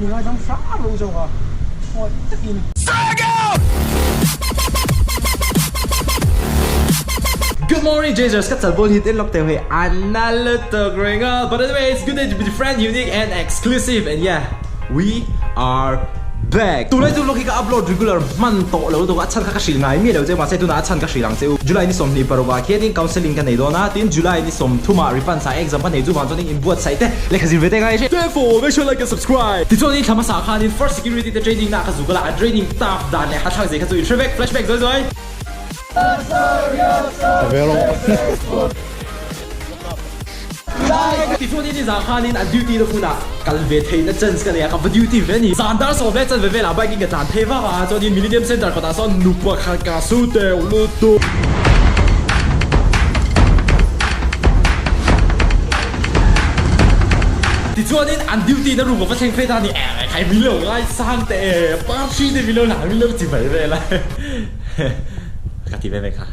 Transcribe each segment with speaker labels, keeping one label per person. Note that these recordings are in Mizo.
Speaker 1: Mi ngaidam hram lo zawk a, ngawi takin.
Speaker 2: Good morning Jazers ka chalbol hit in lok teu hei anna lutuk ringa but anyways good day to be different unique and exclusive and yeah we are back tunlai chu vlog hi ka upload regular hman tawh lo lutuk a chhan kha ka hrilh ngai miah lo che mahse tunah a chhan ka hrilh ang che u July ni 25 ah khianin counselling ka nei dawn a tin July ni 30 ah refund sa exam ka nei chu vang chuanin inbuatsaih te lehkha zir ve te ngai therefore make sure like and subscribe tichuanin thla hmasa khanin first security te training na ka zuk a la a training staff dan leh hathlak zia kha chu inhre vek flashback zawi zawi. Tichuanin i zah khanin an duty na hmunah kal ve theihna chance ka nei a, ka va duty ve a ni. Zan dar sawm leh chanve velah bike in ka tlan phei vak a, chuanin Millennium Centre kawtah sawn nu pakhat ka su deuh lutuk. Tichuanin an duty na room ka va thleng phei ta a ni, eh khai min lo ngaisang teh e, party te min lo hlan min lo chi mai vel a. Ka ti ve ve kha.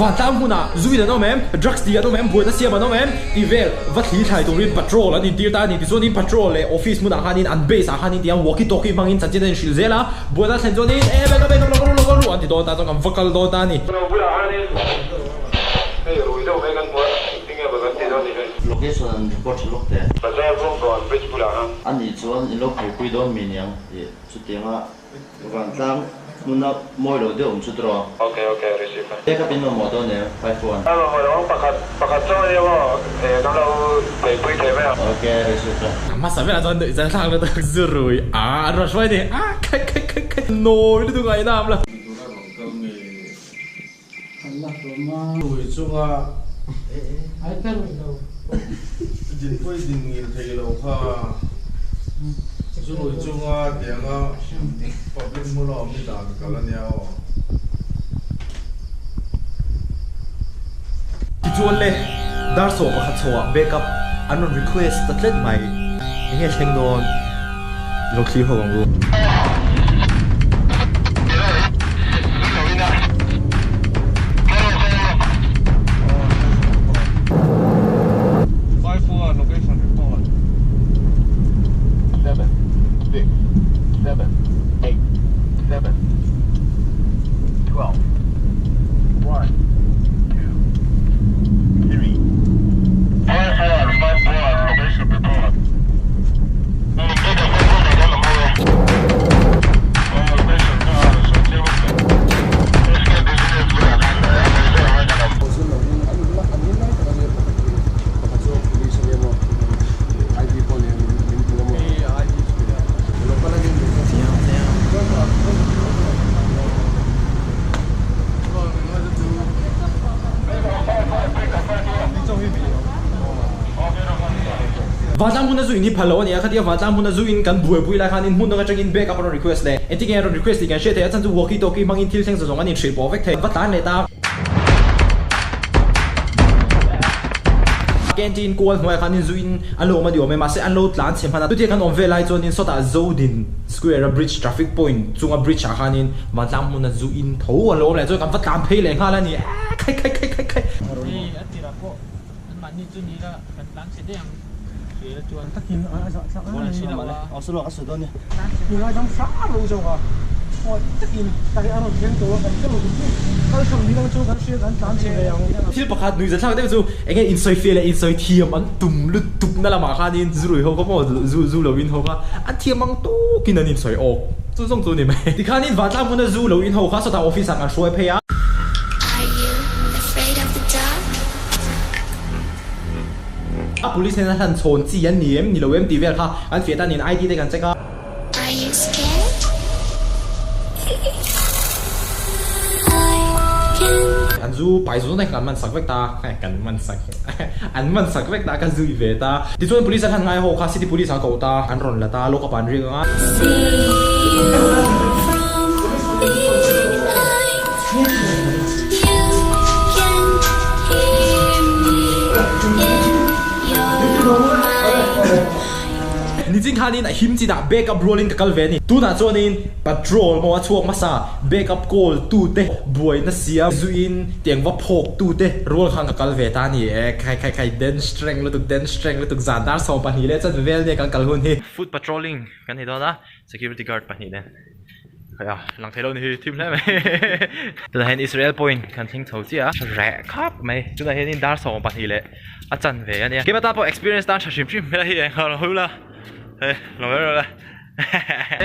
Speaker 2: Vantlang hmunah zu in an awm em, drugs ti an awm em, buaina siam an awm em tih vel va thli thlai turin patrol an intir ta a ni. Tichuanin patrol leh office hmunah khanin an base ah khanin tiang walkie talkie hmangin chanchin an inhrilh zel a, buaina thlen chuanin e beka beka lo va ru lo va ru an ti dawn ta chuan kan va kal dawn ta a ni.
Speaker 3: Hei rui deuh mai kan hmu a, engtinge maw kan ti dawn ni hei.
Speaker 4: Location an report tha lawk teh.
Speaker 3: Bazar Bawngkawn bridge bulah khan.
Speaker 4: A nih chuan i lo buaipui dawn mi niang tih chutianga vantlang hmuna mawi lo deuh awm chu tiraw.
Speaker 3: Ok ok receive e.
Speaker 4: Backup in mamawh dawn em 5 one.
Speaker 3: A mamawh lo ang pakhat pakhat chauh ania maw kan lo buaipui thei mai ang.
Speaker 4: Ok receive e.
Speaker 2: A hmasa berah chuan nuih zan thlak lutuk zu rui a an rawn hruai ni a khai khai khai khai nawi lutuk ngaihna a awm lo.
Speaker 5: Tuna rawn kal nge. Tui chunga dinpui din ngil thei lo kha zurui chunga tianga public hmuna awm hi dan kal a nia aw.
Speaker 2: Tichuan le, dar sawh pakhat chhoah backup an rawn request ta tlet mai. Enge thleng dawn? Lo thlir ho ang u. Vantlang hmuna zu in hi phal lo a ni a, khatia vantlang hmuna zu in kan buaipui lai khan in hmun dang atangin backup a rawn request leh engtin nge a rawn request tih kan hriat theih a chhan chu walkie talkie hmangin thil thleng zawng an inhrilh pawh vek thei va tlan leh ta. Canteen kual hnuaiah khan in zu in an lo awm a ni awm e mahse an lo tlan chhe hman a chutia kan awm vel lai chuan in sawtah Zodin Square a bridge traffic point chunga bridge ah khan in vantlang hmuna zu in tho an lo awm leh chuan kan va tlan phei leh nghal a ni e khai khai khai khai khai.
Speaker 6: Anmahni chu ni ila kan tlan chhe daih ang hria chuan
Speaker 1: Takin a zah thlak
Speaker 6: a ni lo a.
Speaker 4: Aw saw lawk a sawi dawn ni.
Speaker 1: Mi ngaidam hram lo zawk a, ngawi takin tak hi a rawn thleng tawh a, kan kal ru kal hrang ni lo chu kan hria kan tlan chhe ve ang.
Speaker 2: Thil pakhat nuihza thlak deuh chu enge insawi fiah leh insawi thiam an tum lutuk na lamah khanin zu rui ho kha maw zu zu lo in ho kha an thiam ang tawkin an insawi awk chu zawng chu a ni mai. Tikhanin vantlang hmuna zu lo in ho kha sawtah office ah kan hruai phei a.
Speaker 7: Are you afraid of the dark?
Speaker 2: A police hnena hlan chhawn chi an ni em ni lo em tih vel kha an fiah ta niin ID te kan check a.
Speaker 7: Are you scared? I can.
Speaker 2: An zu pai zawng zawng te kan man sak vek ta, kan man sak an man sak vek ta ka zui ve ta. Tichuan police a hlan ngai ho kha city police an ko ta, an rawn la ta, lock up ah an riak ang a.
Speaker 7: See you from behind. You can hear me in your mind.
Speaker 2: Ni Niching khanin a him chinah backup rualin ka kal ve a ni. Tunah chuanin patrol maw a chhuak hmasa backup call tute buaina siam zuiin tiang va phawk tute rual khan ka kal ve ta a ni e. Khai khai khai den strength lutuk den strength lutuk zan dar 12 leh chanve vel nia kan kal hun hi. Foot patrolling kan ni dawn a, security guard pahnih nen. Khaia lang thei lo ni hi thim hle mai. Tunah hian Israel point kan thleng chho chiah a, reh khap mai. Tunah hianin dar 12 leh a chanve a nia. Keimah tan pawh experience tan tha hrim hrim hmel hi eng lo hu la, hei lo ber rawh la.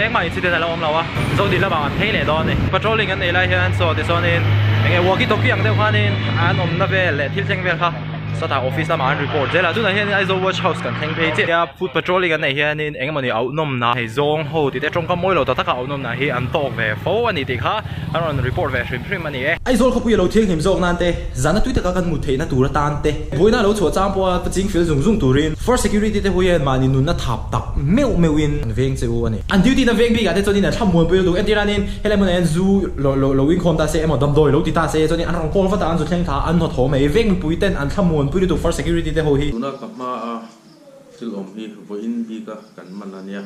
Speaker 2: Engmah incident a lo awm lo a, Zodin lamah an phei leh dawn a ni. Patrolling an neih lai hian saw tichuanin enge walkie talkie ang deuh khanin an awmna vel leh thil thleng vel kha sawtah office lamah an report zel a. Tunah hianin Aizawl watch house kan thleng phei chiah a, foot patrolling an neih hianin engemawni auhnawmna hei zawng ho tih te tawngkam mawi lo tak taka auhnawmna hi an tawk ve fo a ni tih kha an rawn report ve hrim hrim a ni e. Aizawl khawpui a lo thianghlim zawk nan te, zana tui taka kan hmuh theihna tur atan te, vawiina lo chhuah chang pawha ching fel zung zung turin First Security te huian mahni nunna thap tak meuh meuhin an veng che u a ni. An duty na veng bikah te chuanin an thla muanpui lutuk entiranin helai hmunah hian zu lo lo lo inkhawm ta se emaw damdawi lo ti ta se chuanin an rawn call vat a an zu thleng thla a an hnawthaw mai veng mipui ten an thla muanpui lutuk First Security te ho hi.
Speaker 5: Tuna ka hma a thil awm hi vawiin bika kan man a nia.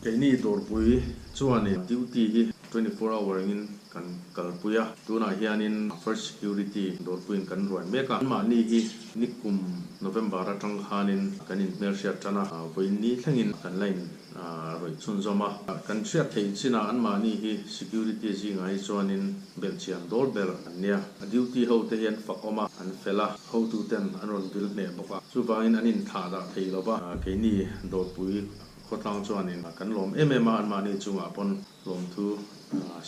Speaker 5: Keini dawrpui chuanin duty hi 24 hour engin kan kalpui a, tunah hianin First Security dawrpuiin kan ruai mek a. Anmahni hi nikum November atang khanin kan inhmelhriat tan a, vawiin ni thlengin kan la in rawih chhunzawm a. Kan hriat theih chinah anmahni hi security zingah hi chuanin belhchian dawl ber an nia. A duty ho te hi an fakawm a, an fel a, hotuten an rawn vil hneh bawk a. Chuvangin an inthlah dah thei lo va, keini dawrpui khawtlang chuanin kan lawm em em a, anmahni chungah pawn Lawmthu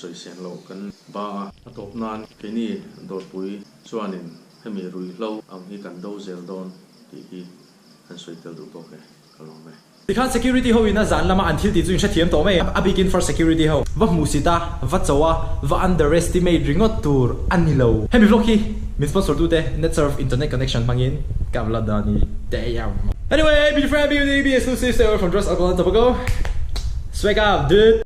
Speaker 5: sawiseng loh kan ba a. A tawp nan keini Dawrpui chuanin hemi ruihhlo ang hi kan do zel dawn tih hi kan sawi tel duh bawk e, ka lawm e.
Speaker 2: Tikhan security ho in a zan lama an thil tih chu in hrethiam tawh mai a, a bikin first security ho. Va hmuhsit a, va cho a, va underestimate ringawt tur a ni lo. Hemi vlog hi min sponsor tute Netsurf internet connection hmangin ka vlog dawn i damn. Anyway, be friend, be unique, be exclusive, stay away from drugs, alcohol and tobacco. Swag up, dude!